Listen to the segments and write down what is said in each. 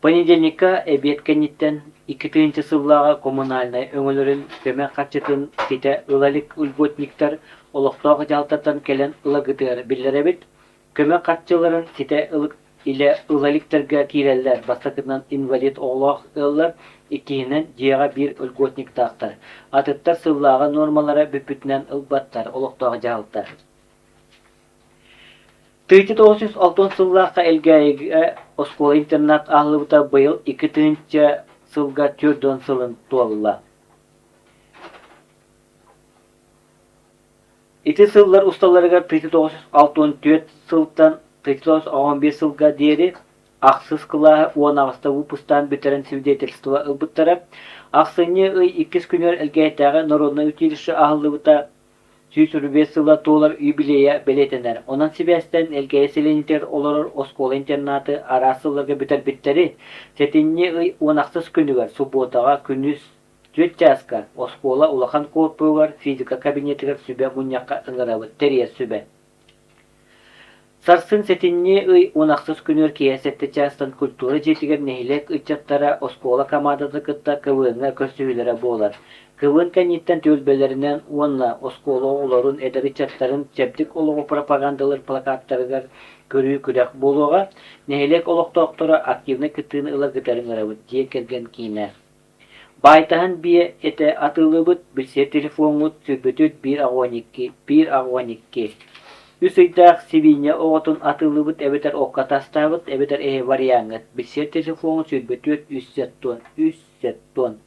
Понедельникка эбиэт кэнниттэн 2000 сыллааҕы коммунальнай өҥөлөрүн көмө харчытын ситэ ыла илик льготниктар олохтоох дьаһалтаттан кэлэн ылагытыгар биллэрэбит. Көмө харчыларын ситэ илэ ыла иликтэргэ киирэллэр. Бастакытынан инвалид оҕолоох ыаллар, иккиһинэн дьиэҕэ биир льготниктаахтар. Атыттар сыллааҕы нуормалара бүппүтүнэн ылбаттар, олохтоох дьаһалта. 1960 сыллаахха Элгээйигэ оскуола-интернат аһыллыбыта быйыл 2000 сылга 40 сылын туолла. Ити сыллар усталарыгар 1964 сылтан 1915 сылга диэри ахсыс кылааһы 18-та выпустаан бүтэрэн свидетельство ылбыттара. Ахсынньы ый иккис күнүгэр Элгээйитээҕи народнай училище аһыллыбыта 135 сыла туолар юбилейа бэлиэтэнэр. Онон сибээстээн Элгээйи сэлиэнньэтигэр олорор оскуола-интернаты араас сылларга бүтэрбиттэри сэтинньи ый 16 күнүгэр субуотаҕа күнүс 4 чааска оскуола улахан корпуһугар физика кабинетыгар сүбэ мунньахха ыҥырабыт тэрийэр сүбэ. Сарсын сэтинньи ый 16 күнүгэр киэһэ сэттэ чаастан культура дьиэтигэр нэһилиэк ыччаттара оскуола хамаандатын кытта КВН-ҥа көрсүһүүлэрэ буолар. КВН кэнниттэн түөлбэлэринэн уонна оскуола оҕолорун, эдэр ыччаттарын чэбдик олоҕу пропагандалыыр плакаттарыгар көрүү күрэх буолуоҕа. Нэһилиэк олохтоохторо активнай кыттыыны ыларгытыгар ыҥырабыт, дьиэ кэргэн киинэ. Баайтаһын биэ этэ атыылыыбыт, билсэр телефоҥҥут сүрбүтүт биир аҕуон икки, биир аҕуон икки. Үс ыйдаах сибиинньэ оҕотун атыылыыбыт эбэтэр окко тастаабыт эбэтэр эһи вариаҥҥыт, билсэр телефоҥҥут сүрбүтүт үс сеттон, үс сеттон.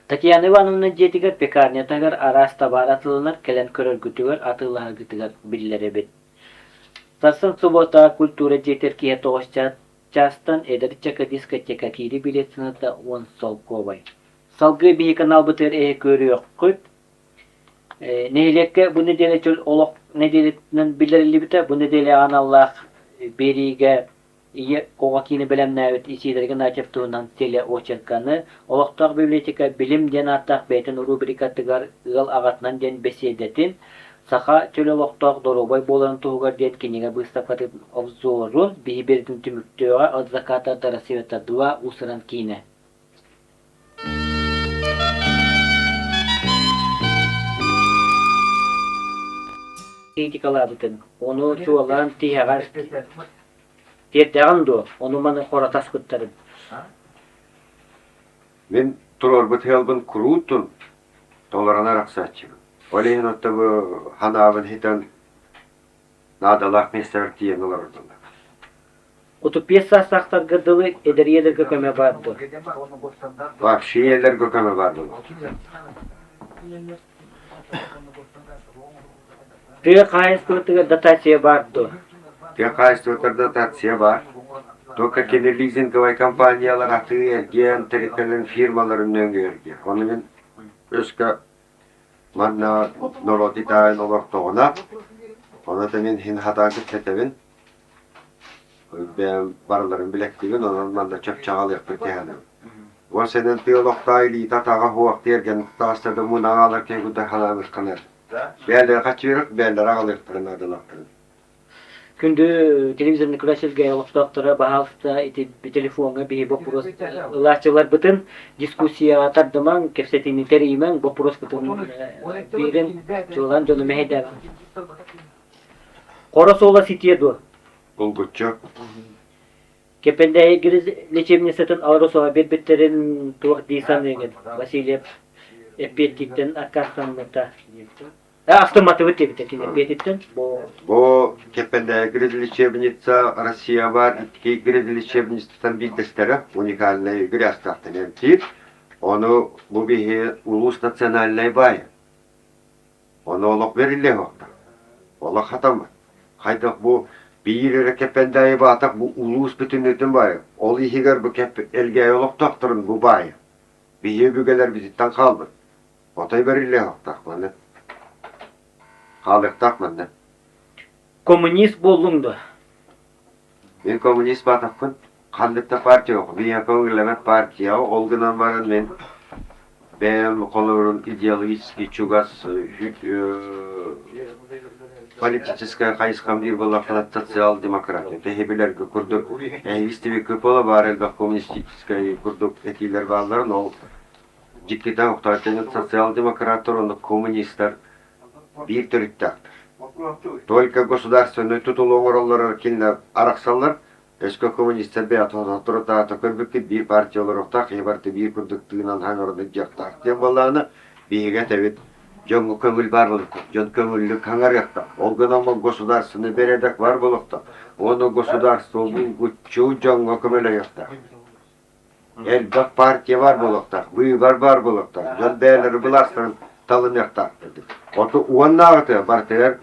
Татьяна Ивановна дьиэтигэр пекарня таһыгар араас табаар атыыланар, кэлэн көрөргүтүгэр, атыылаһаргытыгар биллэрэбит. Сарсын субуота культура дьиэтигэр киэһэ тоҕус чаастан эдэр ыччакка дискотека киири билиэт сыаната уон солкуобай. Салгыы биһи каналбытыгар эһи көрүөххүт. Нэһилиэккэ бу нэдиэлэ чөл олох нэдиэлэтинэн биллэриллибитэ. Бу нэдиэлэҕэ аналлаах биэриигэ ийэ оҕо киинэ бэлэмнээбит Исидор Игнатьев туһунан телеочерканы олохтоох библиотека Билим диэн ааттаах бэйэтин рубрикатыгар ыал аҕатынан диэн бэсиэдэтин Саха чөл олохтоох доруобай буоларын туһугар диэн кинигэ быыстапкатын обзорун биһи биэрдин түмүктүөҕэ от заката до рассвета два уус-уран киинэ. Критикалаабытын, ону чуолаан тиһэҕэр тиэрдэҕин дуо, ону-маны хоро таспыттарын. Мин туруорбут сыалбын куруутун толорон арахсааччыбын. Ол иһин оттон бу ханаабын хитэн наадалаах миэстэбэр тиийэн олорордулар. 35 саастаахтарга дылы эдэр ийэлэргэ көмө баар дуо? Вообще ийэлэргэ көмө баар буолуо. Тыа хаһаайыстыбатыгар дотация баар дуо? Тыа хаһаайыстыбатыгар дотация баар. Только кини лизинговай компаниялар атыы-эргиэн тэрилтэлэрин фирмаларын нөҥүө эргиэр. Ону мин өскө манна норуот итаайын олортоҕуна, ону да мин иһин хатаан кэпсэтэбин. Бэйэм барыларын билэктибин, онон манна чөпчөҕалыахпын кэһэнэбин. Уон сэнэн тыа олохтоох илиитэ-атаҕа суох тиэргэн таҕыста да мунаҕа алар киһи курдук санаабыт Бээлэрэ хаччыырык, бээлэрэ аҕалыахтарын наадалаахтарын. Күндү телевизорный көрөөччүлэргэ олохтоохторо, баһаалыста ити телефоҥҥа биһи боппуруос ылааччыларбытын дискуссияҕа тардымаҥ, кэпсэтиини тэрийимэҥ, боппуруоспутун биирин чуолаан дьону мэһэйдээбэҥ. Хоро суола ситиэ дуо? Булгуччу. Кэппэндээйи лечебницатын Алросова биэрбиттэрин туох дии саныыгын? Васильев эппиэттииттэн аккаастаммыта. Автоматыбыт диэбитэ кини эппиэтиттэн. Бу Кэппэндээйи грязелечебница Россия баар икки грязелечебницаттан биирдэстэрэ уникальнай грязтаахтан эмтиир. Ону бу биһи улуус национальнай баайа. Ону олох бэриллиэ суохтаах. Олох хатаммат. Хайдах бу биир эрэ Кэппэндээйи баатах бу улуус бүтүннүүтүн баайа. Ол иһигэр бу Элгээйи олохтоохторун бу баайа. Биһиги өбүгэлэрбититтэн хаалбыт. Отой бэриллиэ суохтаах маны. Хаалыахтаах манна. Коммунист буоллуҥ дуо? Мин коммунист баатахпын. Ханнык да партия Миэхэ көҥүллэммэт партия. Ол гынан баран мин бэйэм холобурун идеологически чугас. политическай хайысхам диир буоллаххына социал-демократия. Тэһи билэргэ курдук эһиги КП баар элбэх коммунистическай курдук этиилэр баалларын ол дьиктитэ охтооччу социал-демократтар уонна коммунистар биир төрүттээхтэр. Только государственнай тутулу оҥороллор кинилэр арахсаллар, Өскө коммунистар бэйэ көрбүккүт биир партия олоруохтаах, киһи барыта биир курдук тыынан хаҥаран дьиэхтаах диэн буоллаҕына, биһиги этэбит, дьоҥҥо көҥүл баар буолуохтаах, дьон көҥүллүк хаҥарыахтаах. Ол гынан государственный бэрээдэк баар буолуохтаах. Уонна государство булгуччу дьоҥҥо көмөлөһүөхтээх. Элбэх партия баар буолуохтаах, быыбар баар буолуохтаах, дьон бэйэлэрин былаастарын талыныахтаахтар. Оту уоннааҕыта барытыгар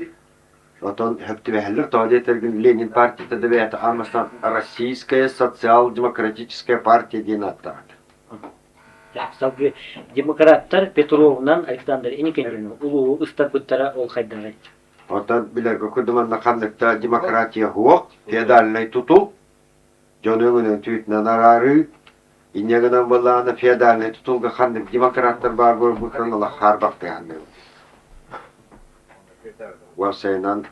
Отон сөптүбэһэллэр тоҕо диэтэргин Ленин партията да бэйэтэ аан бастаан Российская социал-демократическая партия диэн ааттаах этэ. Салгыы демократтар Петровунан Александр Иннокентьевны улуу ыстарбыттара ол хайдаҕый? Оттон билэргэ курдук манна ханнык да демократия суох, феодальнай тутул, дьону өҥүнэн түүтүнэн араарыы, инньэ гынан буоллаҕына феодальнай тутулга ханнык демократтар баар буолбуттарын олох хаарбахтыһанныыбыт. Уопсайынан,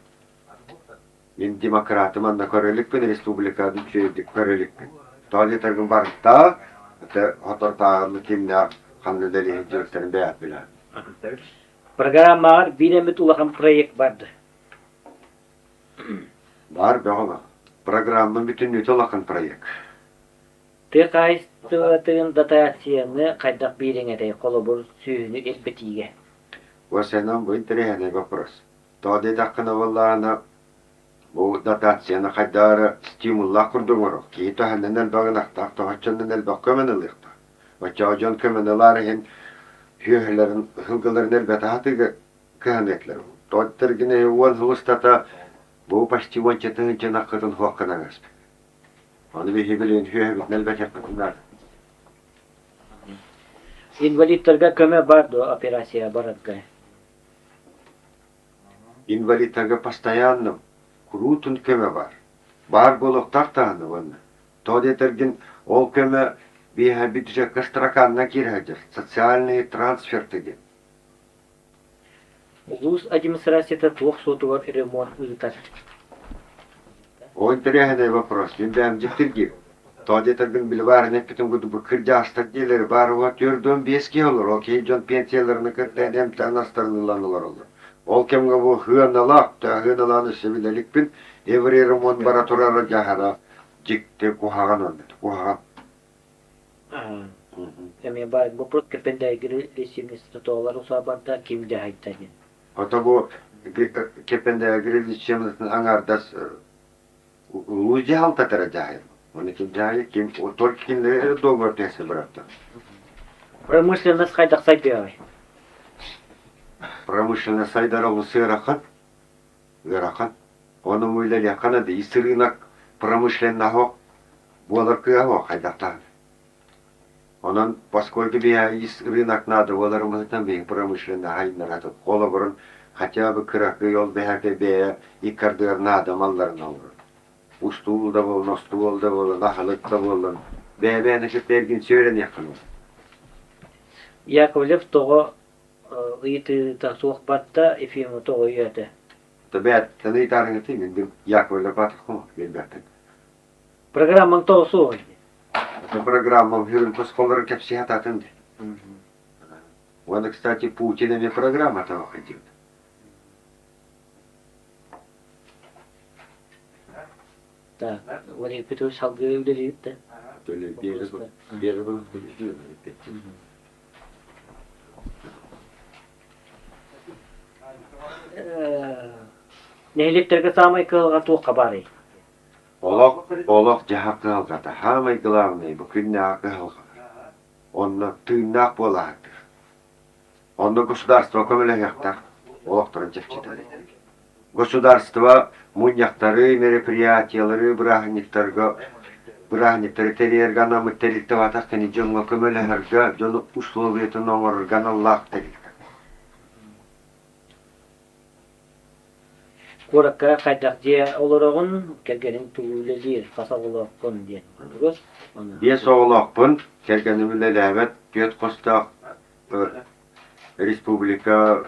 мин демократы манна көрө иликпин, республиканы үчүгэйдик көрө иликпин. Тоҕо диэтэргин барыта это соторутааҕы кимнээх ханна үлэлиһин дьиэктэрин бэйэт билэҕин. Программаҕар биир эмит улахан проект барды. Баар бөҕө баар. Программа бүтүннүүтэ улахан проект. Тыа хаһаайыстыбатын дотацияны хайдах биэриҥ этэй, холобур, сүөһүнү элбэтиигэ? Уопсайынан бу интэриэһинэй вопрос. Тоҕо диэтэххинэ буоллаҕына, бу дотацияны хайдах эрэ стимуллаах курдук оҥорор. Киһи төһөннөн элбэх ынахтаах, тоһоччоннон элбэх көмөнү ылыахтаах. Оччоҕо дьон көмөнү ылар иһин сүөһүлэрин, сылгыларын элбэтэ сатыыга кыһаныахтара. Тоҕо диэтэргин уон сыл устата бу почти уонча тыһыынча ынаххытын суох гынан ааспыт. Аны биһиги билигин сүөһүбүтүн элбэтиэхпитин наада. Инвалидтарга көмө бар дуо операция барарга? Инвалидтарга постоянно куруутун көмө бар. Баар буолуохтаах даҕаны уонна. Тоҕо диэтэргин ол көмө биэһэ бюджекка строканнан киирэ сылдьар. Социальные трансферты диэн. Улуус администрацията туох суотугар ремонт ыытар? Ол интэриэһинэй вопрос. Мин бэйэм дьиктиргиим. Тоҕо диэтэргин били баарын эппитим курдук бу кырдьаҕастар диэлэри баар уһа 45 киһи олорор. Ол киһи дьон пенсияларына кытта эмтээн астарын ылан олороллор. Ол кэмҥэ бу сыаналаах, сыаналаан өссө билэ иликпин, евроремонт бара турара дьаһана дьикти куһаҕан оннук куһаҕан. Эмиэ баар вопрос Кэппэндээйигири лечебницата усаабарда ким дьаһайда диэн. Ото бу Кэппэндээйигири лечебницатын аҥаардас улуус дьаһалтата эрэ дьаһайар. Оны ким дьаһайар, ким только кинилэр договор түһэрсэ быраптар. Промышленность хайдах сайдыаҕай? Промышленность сайдара олус ыарахан. Ыарахан. Ону үлэлиэххэ наада. Ис рынок промышленноһо буолар кыаҕа хайдахтаах. Онон поскольку биһиэхэ ис рынок наада буоларын быһыытынан биһиги промышленноһы сайыннарабыт. Холобурун хотя бы кыракый ол биһиэхэ бэйэ икки ардыгар наада малларын оҥорор. Устуул да буоллун, остуол да буоллун, аһылык да буоллун бэйэ-бэйэни кытта эргинси үөрэниэххэ наада. Яковлев тоҕо ыйытыыта суох барда, Ефимов тоҕо өйөөтө? Бэйэттэн ыйытаарыҥ мин Яковлев аатыхпын билбэппин. Программаҥ тоҕо суоҕуй? Программам сүрүн тосхоллорун кэпсиһэ сатаатым дии. Уонна, кстати, Путин эмиэ программа тоҕо диэбит. Так, Валерий Петрович салгыы үлэлиир да? Нэһилиэктэргэ саамай кыһалҕа туохха баарый? Олох, олох дьаһах кыһалҕата саамай главный бу күннээҕи кыһалҕалар. Онно тыыннаах буолаһыттар. Онно государство көмөлөһүөхтээх, олохторун чэпчэтэр. Государство мунньахтары, мероприятиялары, бырааһынньыктарга бырааһынньыктары тэрийэргэ анаммыт тэрилтэ баатах кини дьоҥҥо көмөлөһөргө, дьону условиятын оҥорорго аналлаах тэрилтэ. Куоракка хайдах дьиэ олороҕун, кэргэниҥ тугу үлэлиир, хас оҕолооххун диэн. Биэс оҕолоохпун, кэргэним үлэлээбэт, түөрт хостоох республика.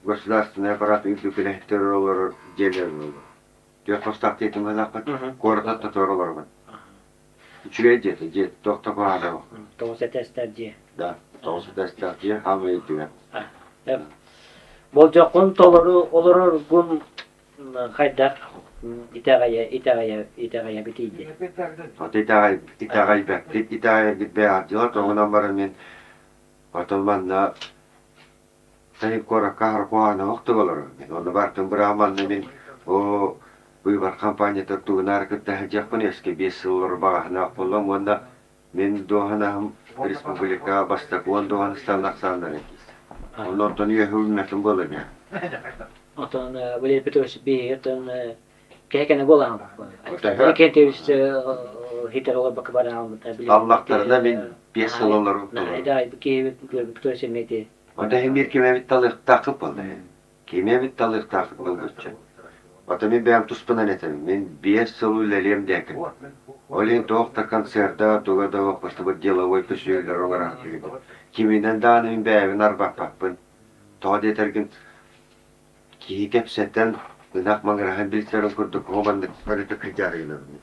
государственный аппарат үрдүк үлэһиттэр олорор дьиэлэр олорор. Түөрт хостоох дьиэтин быһалаахпыт, куората тотуор олоробун. Үчүгэй дьиэтэ, дьиэ туох да куһаҕана суох. Тоҕус этээстээх дьиэ. Да, тоҕус этээстээх дьиэ хаамай үрдүгэр. Болдьоххун толору олороргун хайдах итэҕэйэ итэҕэйэ итэҕэйэбитий диэн. Аты итэҕэй итэҕэйбэккит итэҕэйэргит бэйэҕит тоҕунан баран мин отон манна сайын куоракка аһара куһаҕана охтук олорор. Мин онно бартын быраҕан манна мин оо быыбар хампаанньата тугунаары кытта сылдьыахпын өскө 5 сыл олорор баҕаһынаах буоллам уонна Мин дуоһунаһым республика бастакы уон дуоһунастарын ахсааннара киирсэр. Онно оттон үөһэ үүммэтим буолар ини. Отон Валерий Петрович биһиги оттон кэһэ буолаһым. Кентевич хитер олорбакка барааммыт. Аллахтарына мин 5 сыл олорум. Да, киһи Петрович эмиэ Онто иһин биир ким эбит талыахтаахпыт буолла. Кими эбит талыахтаахпыт булгуччу. Ото мин бэйэм туспунан этэбин. Мин 5 сыл үлэлиэм диэкин. Ол иһин туох да концерда, туга да поступать деловой көсүөллэр олорон Киминэн даҕаны мин бэйэбин арбаппаппын. Тоҕо диэтэргин киһи кэпсэтэн, ынах маҥыраһан билсэрин курдук оо маннык өрүтэ кырдьаарыгынабын.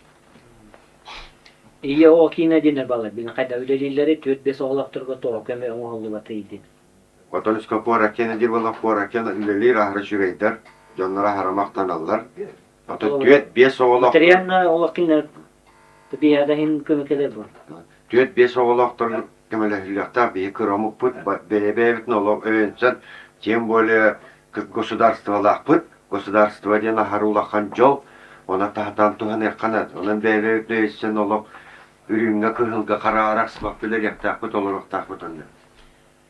Ийэ оҕо киинэ диэннэр бааллар. Билин хайда үлэлииллэри 4-5 оҕолоохторго тоҕо көмө оҥоһуллубатый диэн. Оттон өскө куоракка диир буоллар куоракка үлэлиир аһара үчүгэйдэр, дьонноро аһара махтаналлар. Ото 4-5 оҕолоох Материально олох кинилэр биһиэхэ иһин көмө бу. 4-5 оҕолоохтор көмөлөһүллүөхтээх биһи кыра омукпут бэйэ-бэйэбитин олох өйөнсөн, тем более государстволаахпыт. Государство диэн аһара улахан дьол, оны таһатаан туһаныахха наада. Онон бэйэ-бэйэбитин өйөссөн олох үрүҥҥэ, кыһылга хараара үлэлиэхтээхпит, олоруохтаахпыт онно.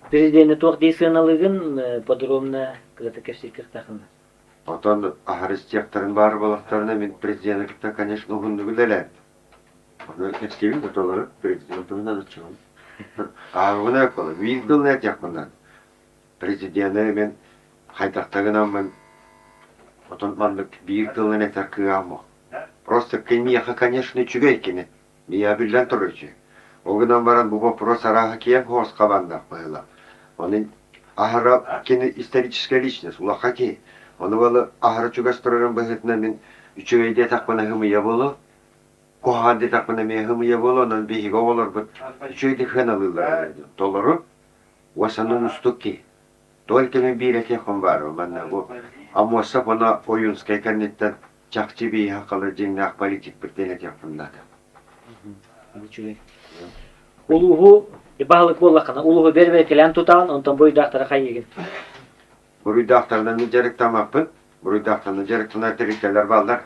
Президени туох дии сыаналыыгын подробно кытта кэпсиир кыахтааххын? Отон аһары истиэхтэрин баар буоллахтарына мин президени кытта, конечно, уһуннук үлэлээбитим. Ону кэпсиибин да толору президент туһунан оччоҕун. Ааҕына буола биир тылын этиэхпин наада. Президени мин хайдахта гынаммын отон маннык биир тылын этэр кыаҕым суох. Просто миэхэ, конечно, үчүгэй кини. Миэхэ биллэн турар үчүгэй. Ол гынан баран бу вопрос арааһа киэҥ соҕус хабааннаах быһыылаах. Ону аһара кини историческая личность, улахан киһи. Ону буола аһара чугас турарын быһыытынан мин үчүгэй диэтэхпинэ һымыйа буолуо, куһаҕан диэтэхпинэ эмиэ һымыйа буолуо, онон биһиги оҕолорбут үчүгэйдик сыаналыыллар толору уосанын уустук киһи. Только мин биир этиэхпин баарым манна бу Аммосов уонна Ойуунскай кэнниттэн чахчы бииһэ халы дьиҥнээх политикпыт диэн этиэхпин наада. Үчүгэй. Улууһу баһылык буоллаххына, улууһу бэрбэкэлээн тутаҕын, онтон буруйдаахтары хайыыгын? Буруйдаахтарынан дьарыктаммаппын. Буруйдаахтарынан дьарыктанар тэрилтэлэр бааллар.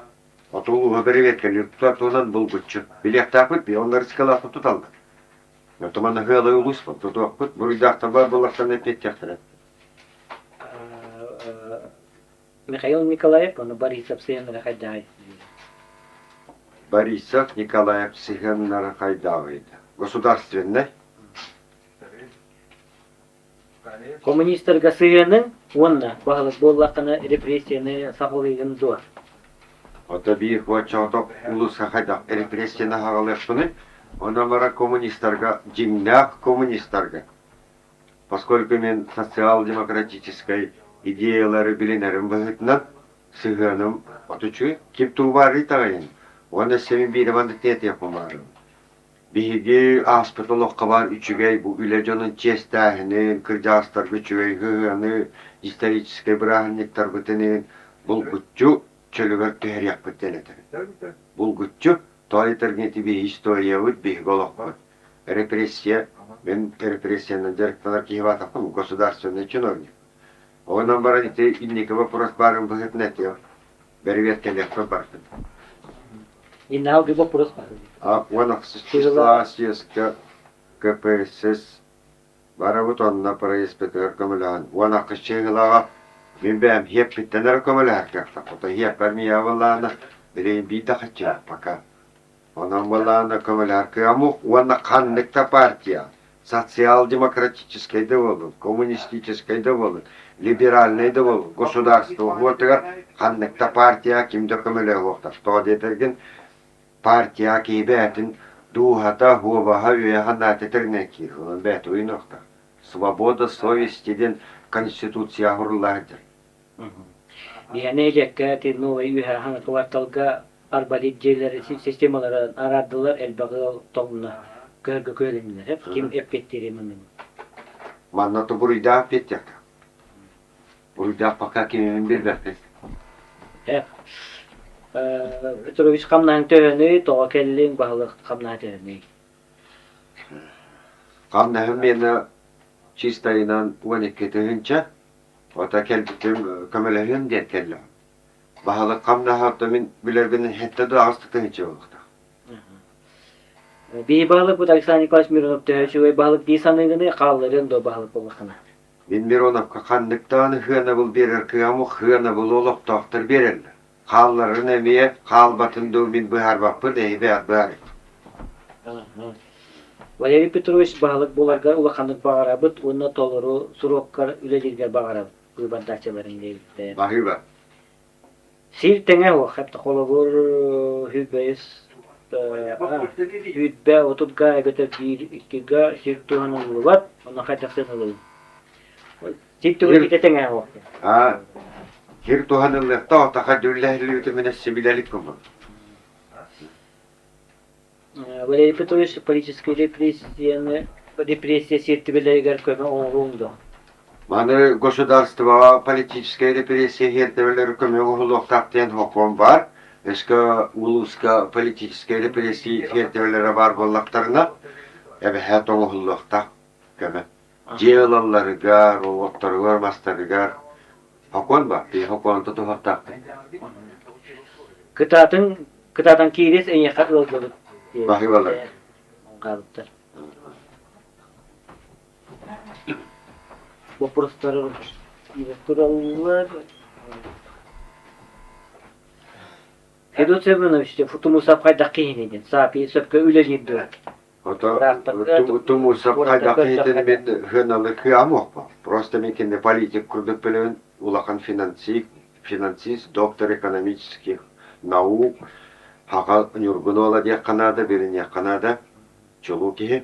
Оту улууһу бэрэбиэркэлиир тутар туһунан булгуччу. Билиэхтээхпит, би оннор рискалаахпыт туталлар. Отуман ыһыалай улуус тутуохпут, буруйдаахтар баар буоллахтарына эппиэттиэхтэрэ. Михаил Николаев, ону Борисов сыһыаннара хайдаҕый? Борисов Николаев сыһыаннара хайдаҕый? Государственнай. Коммунистарга сыһыаныҥ уонна баһылык буоллаххына репрессияны саҕалыыгын дуо? Ото биир оччоҕото улууска хайдах репрессияны аҕалыахпыный? Онон баран коммунистарга, дьиҥнээх коммунистарга Поскольку мин социал-демократическай идеялары билинэрим быһыытынан, сыһыаным отучу ким тугу баарый таҕайын уонна өссө мин биирэ маннык этиэхпин баҕарабын. Биһиги ааспыт олоххо баар үчүгэй бу үлэ дьонун чиэстээһинин, кырдьаҕастарга үчүгэй сыһыаны, историческай бырааһынньыктарбытын булгуччу чөлүгэр түһэриэхпит диэн этэбин. Булгуччу тоҕо этэргин ити биһиги историябыт, биһиги олохпут. Репрессия, мин репрессиянан дьарыктанар киһи баатахпын, государственный чиновник. Онон баран ити инники вопрос баарын быһыытынан этиэм. Бэрэбиэркэлиэхпин бардым. Иннаалгы вопрос бар. А 16 числа съезкэ КПСС барабыт онно проездпытыгар көмөлөһөн 16 чыһылаҕа мин бэйэм хиэппиттэн эрэ көмөлөһөр кыахтаах. Ото хиэппэр миэхэ былаана билигин биир да хаччылаах пока. Онон былаана көмөлөһөр кыамук уонна ханнык да партия социал-демократическай да буоллун, коммунистическай да буоллун, либеральнай да буоллун, государство уотугар ханнык да партия ким да көмөлөһүөхтаах. Тоҕо диэтэргин партия киһи бэйэтин дууһата, хуобаһа, үөһэ тэринэн киир. Онон бэйэтэ уйунуохтаах. Свобода совести диэн конституция сурулла сылдьар. Биһиэнэ нэһилиэккэ ити новай үөһэ хаҥа кварталга арбалит дьиэлэри системалары араардылар, элбэх ыал тоҥно, көһөргө күһэлиннилэр. Ким эппиэттиирий манныгы? Манна то буруйдаах эппиэттиэхтээх. Буруйдаах пока кимин билбэппин. Петрович хамнаһыҥ төһөнүй, тоҕо кэллиҥ, баһылык хамнаһа төһөнүй? Хамнаһым миэнэ чистайынан 12 тыһыынча, ото кэлбитим көмөлөһүөм диэн кэллэҕим. Баһылык хамнаһа ото мин билэрбинэн 7 да 8 тыһыынча буолуохтаах. Биһи баһылыкпыт Александр Николаевич Миронов төһө үчүгэй баһылык дии саныыгыный, хаалларыаҥ дуо баһылык буоллаххына? Мин Мироновка ханныктаан сыанабыл биэрэр кыаҕым сыанабылы олохтоохтор биэрэллэр. Хаалларын эмиэ хаалбатын дуу мин быһаарбаппын, эһиги быһаарыҥ. Валерий Петрович баһылык буоларгар улаханнык баҕарабыт уонна толору суруоккар үлэлииргэр баҕарабыт быыбардааччыларыҥ диэбиттэр. Баһыыба. Сир тэҥэ суох, холобур, сүүрбэһис 20 30 га эбэтэр 1-2 га сир туһаныллыбат, онно хайдах сыаналыыбын? Сир түгэтитэ тэҥэ суох. Аа, сир туһаныллыахтаах, отаха дьүүллэһиллибитэ минэ сибилэлик кумун. Валерий Петрович политическай репрессияны репрессия сиэртибэлэригэр көмө оҥоруоҥ дуо? Маны государствоҕа политическай репрессия сиэртибэлэри көмө оҥоһуллуохтаах диэн сокуон баар. Өскө улууска политическай репрессия сиэртибэлэрэ баар буоллахтарына, эбэһээт оҥоһуллуохтаах көмө. Дьиэ ылалларыгар, оҕотторугар, мастарыгар сокуон баар. Биһи сокуону тутуһуохтаахпыт. Кытаатын кытаатан киирис эйиэхэ ыалдьабыт Баһыыбалар. хаалбыттар. Боппуруостары тураллар. Федот Семенович, Тумусов хайдах киһиний диэн саапи сөпкө үлэлиир дуо? Ото Тумусов хайдах киһитин мин сыаналы кыам уохпа. Просто мин кинини политик курдук билэбин, улахан финансист, финансист, доктор экономических наук, хаха Ньургун уола диэххэ наада, билиниэххэ наада, чулуу киһи.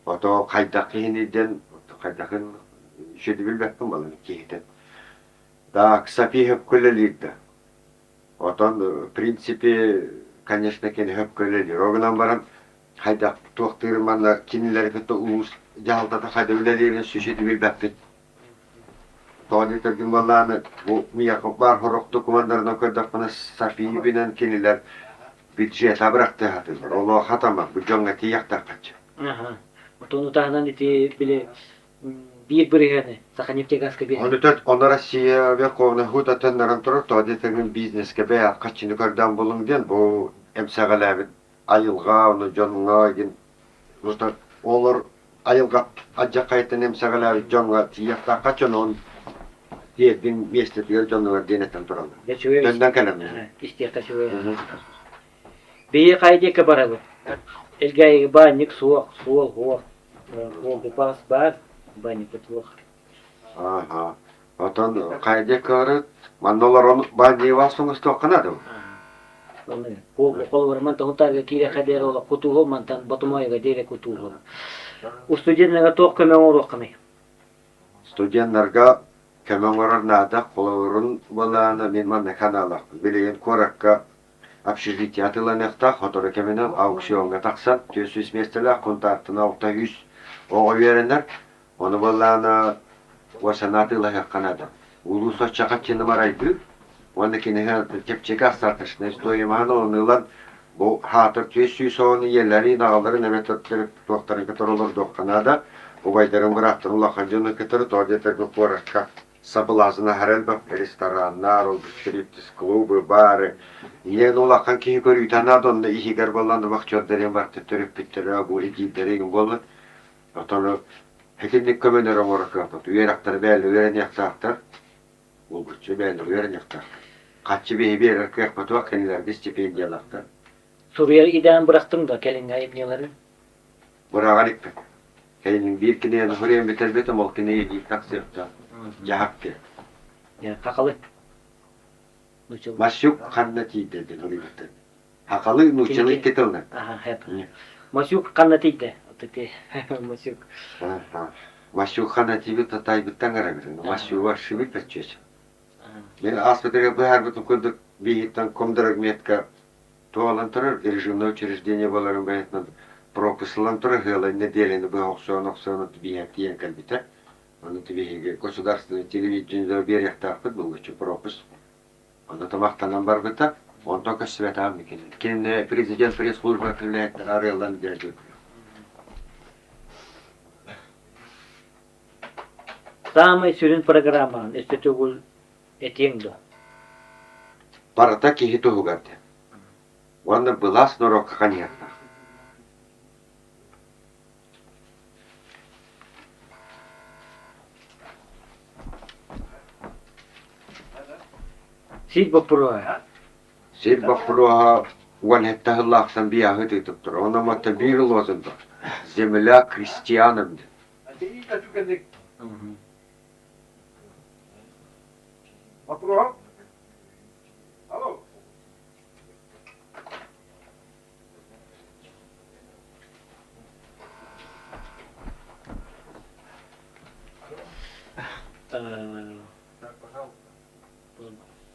Ото хайдах киһиний диэн хайдахын үчүгэй билбэппин балын киһитин. Так, Сапиһов үлэлиир да. Отон, в принципе, конечно, кини хөпкө үлэлиир. Ол гынан баран, хайдах туохтыырын манна кинилэри кытта улуус дьаһалтата хайда үлэлиирин сүсүтү билбэппит. Тоҕо диэтэргин буоллааны, бу миэхэ баар сорох докумуоннарынан көрдөхпүнэ, Софиибинэн кинилэр бюджет абырахтыахатылар. Олоо хатама, бу дьоҥҥо тиийэхтэххэ. Отону таһынан ити били биир бырыһыаны Саханефтегазка биэрэр. Ону төрт ону Россия Верховный Суд төннөрөн турар, тоҕо диэтэргин бизнескэ бэйэ хаччыны көрдөөн булуҥ диэн бу эмсэҕэлээбит айылҕа, ону дьоҥҥо игин олор айылҕа алдьархайыттан эмсэҕэлээбит дьоҥҥо тиийиэхтаахха дьонун тиэрдиҥ миэстэтигэр дьонугар диэн этэн тураллар. Төннөн кэлэн. Истиэххэ үчүгэй. Биһи хайа диэки барабыт? Элгээйигэ баанньык суох, суол суох. Уолгупаас баар, баанньыкпыт суох. Ааха. Отон хайа диэки барыт? Манна олорон баанньыйбаас оҥостуохха наада. Холобура мантан Хунтаарга киириэххэ диэри олох кутууһу, мантан Ботумойга диэри кутууһу. Устудьуоннарга туох көмө оҥоруохханый? Студеннарга көмө оҥорор наада. Холобурун былаана мин манна ханаалаахпын. Билигин куоракка общежитие атыыланыахтаах, сотору кэминэн аукциоҥҥа тахсан 400 миэстэлээх Хунтаартан 600 оҕо үөрэнэр. Ону былаана уосана атыылаһыахха наада. Улуус оччо хаччыны марайдыыр уонна кинигэ чэпчэки остаточная стоимоһын ылан бу хаатыр 400 оҕону ийэлэрин, аҕаларын эбэтэр туохтарын кытары олордуохха наада. Убайдарын, бырааттарын улахан дьону кытары тоҕо диэтэргэ куоракка соблазн аһара элбэх рестораннар, ол стриптиз-клубы, бары. Ийэн улахан киһи көрүүтэ наада, онно иһигэр буоллан вахтердарын барыта төрөппүттэрэ, бу итиирдэрэ игин буоллун. Отону итинник көмөнөр оҥоро кыахпыт. Үөрэхтэр бэйэлэр үөрэниэхтээхтэр, булгуччу бэйэлэр үөрэниэхтээхтэр. Хаччы биһи биэрэр кыахпытыгар кинилэргэ стипендиялаахтар. Суруйар идээн бырахтыҥ да кэлиҥҥэ айымньыларын? Быраҕар икпит. Кэлин биир кинигэни суруйан бүтэрбитим, ол кинигэ биир тахсыахтаах. Дьаһах диэн. Хахалы. Масюк ханна тиийдэ диэн суруйбуттар. Хахалы нууччалыы икки тылынан. Масюк ханна тиийдэ? Масюк. Масюк ханна тиийбит татайбыттан гарабыр. Масюга шибит печчүөч. Мин ааспытыгар быһаарбытым курдук биһиттэн комдрагметка туолан турар режимное учреждение буоларын быһыытынан пропуск ылан турар ыала нэдиэлэни быһа охсуон охсуон биһиэхэ тиийэн кэлбитэ. Ону биһиги государственное телевидение биэриэхтээхпит булгуччу пропуск. Ону тамахтанан барбыта. Онтон көстүбэтэҕим кини. Кинини президент пресс-служба үлэһиттэрэ арыаллан диэри. Саамай сүрүн программаҕын өссө төгүл этиэҥ дуо? Барыта киһи туһугар диэн. Уонна былаас норуокка ханьыахтаах. Сир боппуруоһа. Сир боппуруоһа 17 сыллаахтан биэһи тыытыптар. Онон матта биир лозунг «Земля крестьянам» диэн.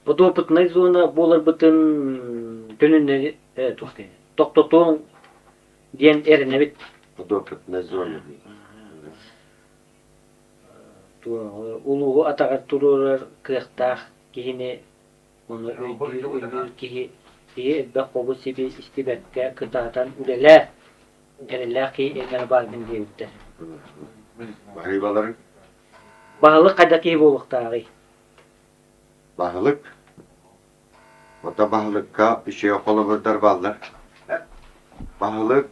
Подопытнай зона буоларбытын төнүннэри тохтотуоҥ диэн эрэнэбит. Подопытная зона. Улууһу атаҕар туруорар кыахтаах киһини Ону өйдүүр, өйүүр киһи киһи элбэх хобу-сиби истибэккэ кытаатан үлэлээ, эрэллээх киһи эҥэр бааргын диэбиттэр. Баһыыбаларыҥ? Баһылык хайдах киһи буолуохтааҕый? Баһылык? Ото баһылыкка үчүгэй холобурдар бааллар. Баһылык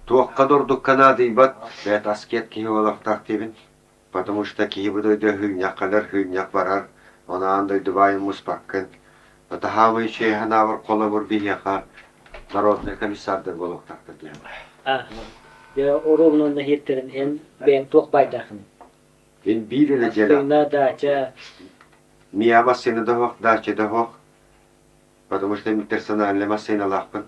туохха да ордукка наадыйбат, бэйэтэ аскет киһи буолуохтаах диибин. Потому что киһи бу дойду сыынньах кэлэр, сыынньах барар, ону аан дойду баайын муспаккын. Таһаамый үчүгэй санаабар холобур биһиэхэ народнай комиссардар буолуохтаахтар диэн. А, дьэ, оруобуна нэһиэттэрин эн бэйэҥ туох баайдааххыный? Мин биир эрэ дьиэлээх. Массыына, даача. Миа массыына да суох, дача да суох. Потому что мин персональнай массыыналаахпын.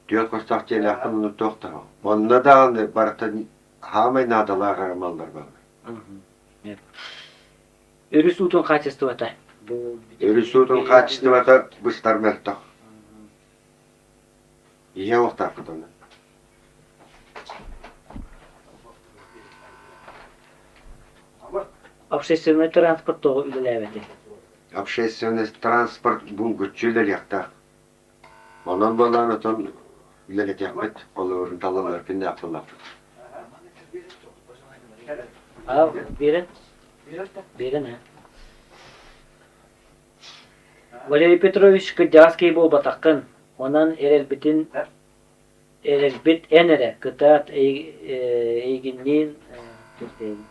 Түөрт хостоох дьиэлээхпин, онно туох да суох. Онно даҕаны барыта Хаамай наадалаах эрэ маллар бааллар. Өрүс уутун хаачыстыбата? Өрүс уутун хаачыстыбата быстар мөлтөх. Иһэ уохтаахпыт онно. Общественный транспорт тоҕо үлэлээбэтий? Общественный транспорт булгуччу үлэлиэхтээх. Онон буолан отон үлэлэтиэхпит, холобурун талаллар күннээх буоллахпыт. Аа, биэрэн? Биэрэн ээ. Валерий Петрович кырдьаҕас киһи буолбатаххын, онон эрэлбитин эрэлбит эн эрэ, кытаат эйигинниин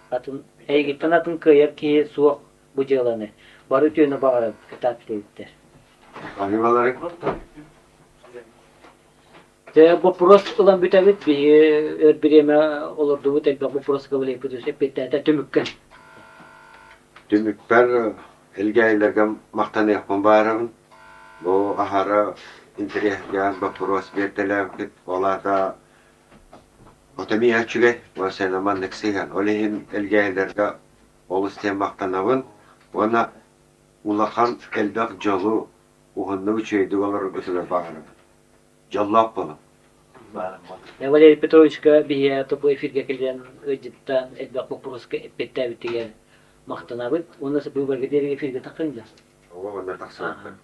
атын эйигиттэн атын кыайар киһи суох бу дьыаланы. Бары үтүөнү баҕарабыт, кытаат диэбиттэр. Аһыылалары Дьэ, боппуруос ылан бүтэбит. Биһиги өр бириэмэ олордубут, элбэх боппуруоска Валерий эппиэттээтэ түмүккэ. Түмүкпэр Элгээйилэргэ махтаныахпын баарабын. Бу аһара интэриэһиргээн боппуруос биэртэлээбиккит. Ол аата ото эмиэ үчүгэй, уонна маннык сыһыан. Ол иһин Элгээйилэргэ олус диэн махтанабын уонна Улахан элбэх дьолу уһуннук үчүгэйдик олороргутугар баҕарабын. Дьоллоох буолуҥ. Валерий Петровичка биһиэхэ тобу эфиргэ кэлэн ыалдьыттаан элбэх боппуруоска эппиэттээбитигэр махтанабыт. Уонна быыбарга диэри эфиргэ тахсыҥ да. Ого, онно тахсыбаппын.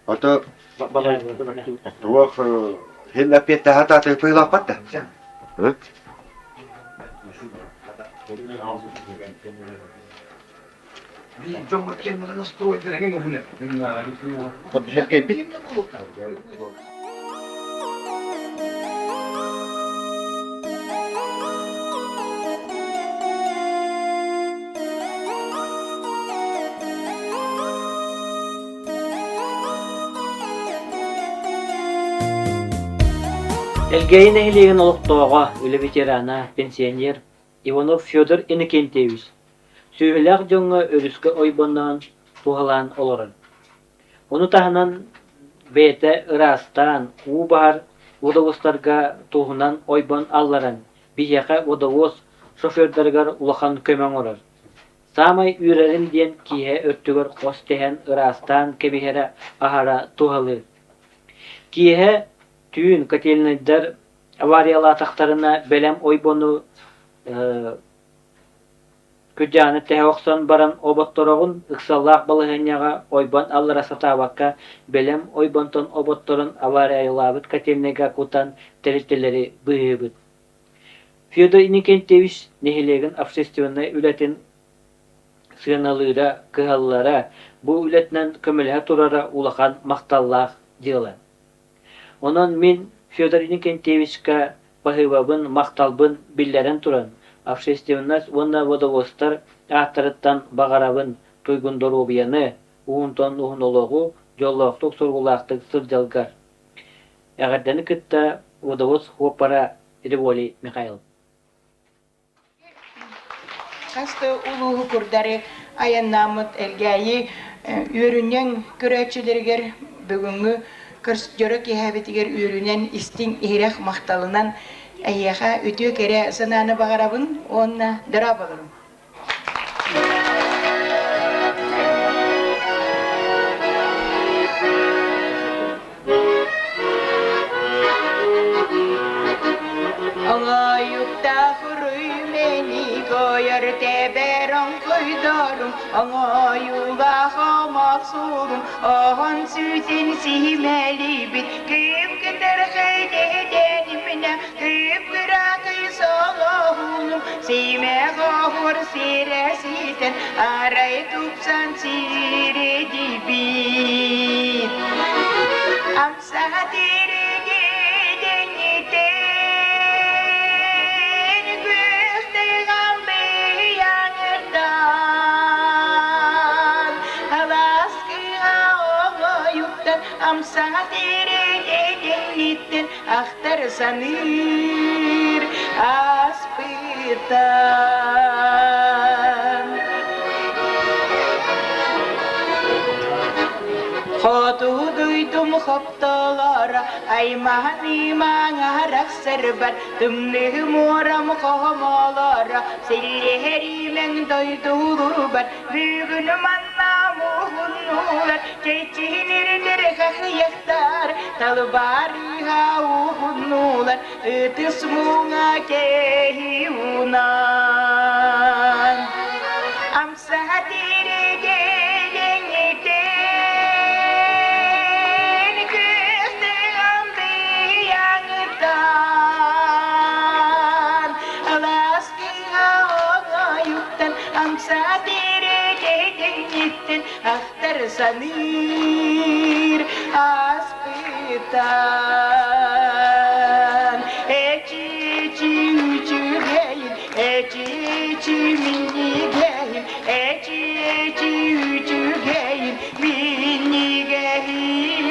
Ото туох хин эппиэттэһэ таатыппыйлаахпат да? Элгээйи нэһилиэгин олохтооҕо, үлэ ветерана, пенсионер Иванов Федор Иннокентьевич сүөһүлээх дьоҥҥо өрүскэ ойбонноон туһалаан олорор. Ону таһынан бэйэтэ ыраастаан, уу баһар водовозтарга туһунан ойбон алларан, биһиэхэ водовоз шофердарыгар улахан көмө оҥорор. Саамай үөрэрим диэн киэһэ өртүгэр хос тэһэн ыраастаан кэбиһэрэ аһара туһалыыр. Киэһэ түүн котельнайдар авариялаатахтарына бэлэм ойбону күрдьэҕинэ тэһэ охсон баран оботтороҕун ыксаллаах балаһыанньаҕа ойбон аллара сатаабакка бэлэм ойбонтон оботторон авариялаабыт котельнайга кутан тэрилтэлэри быыһыыбыт. Федор Иннокентьевич нэһилиэгин общественнай үлэтин сыаналыыра, кыһаллара, бу үлэтинэн көмөлөһө турара улахан махталлаах дьыала. Онон мин Федор Иннокентьевичка баһыыбабын, махталбын биллэрэн туран, общественность уонна водовозтар ааттарыттан баҕарабын туйгун доруобуйаны, уһунтан уһун олоҕу, дьоллоохтук, соргулаахтык сылдьалгар. Эҕэрдэни кытта водовоз суоппара Револий Михайлов. Хас да улууһу курдары айаннааммыт Элгээйи үөрүнньэҥ көрөөччүлэригэр бүгүҥҥү дьоро киэһэбитигэр үөрүүнэн истиҥ иһирэх махталынан эһиэхэ үтүө кэрэ санааны баҕарабын уонна дорооболорум. Оҥоойуктаах уруй мэник ойор тэбэр оҥхойдорум, оҥоойуулаах омоох суолум, оһон сүүтүн сиһимэлийбит, кыып кытархай дэһэдэниминэ, кыып кыракый солоһунум, симэх оһуор сирэ ситэн, арай тупсан сирэдийбит. Амсаха тириги күөх быйаҥырдан алаас кыыһа оҥоойуктан амсаха тириги ахтар саныыр ааспытан. Хоту дойдум хоптолоро, аймаһан имаҥарах сырбар, тымныы муорам хоһомолоро, силлиһэримэҥ дойдулубар, бүгүн манна муһуннулар, чэччиһинирдэр хахыйахтар, талбарыыһа уһуннулар, ытыс муҥа кэһи унан. Амсаха тиригэлиҥитин күстүгүм быйаҥыттан алаас кыыһа оҥоойуктан амса тиригэлиҥиттин ахтар саныыр ааспытан эчи-чи үчүгэйин эчи-чи минньигэһин эчи-эчи үчүгэйин минньигэһин.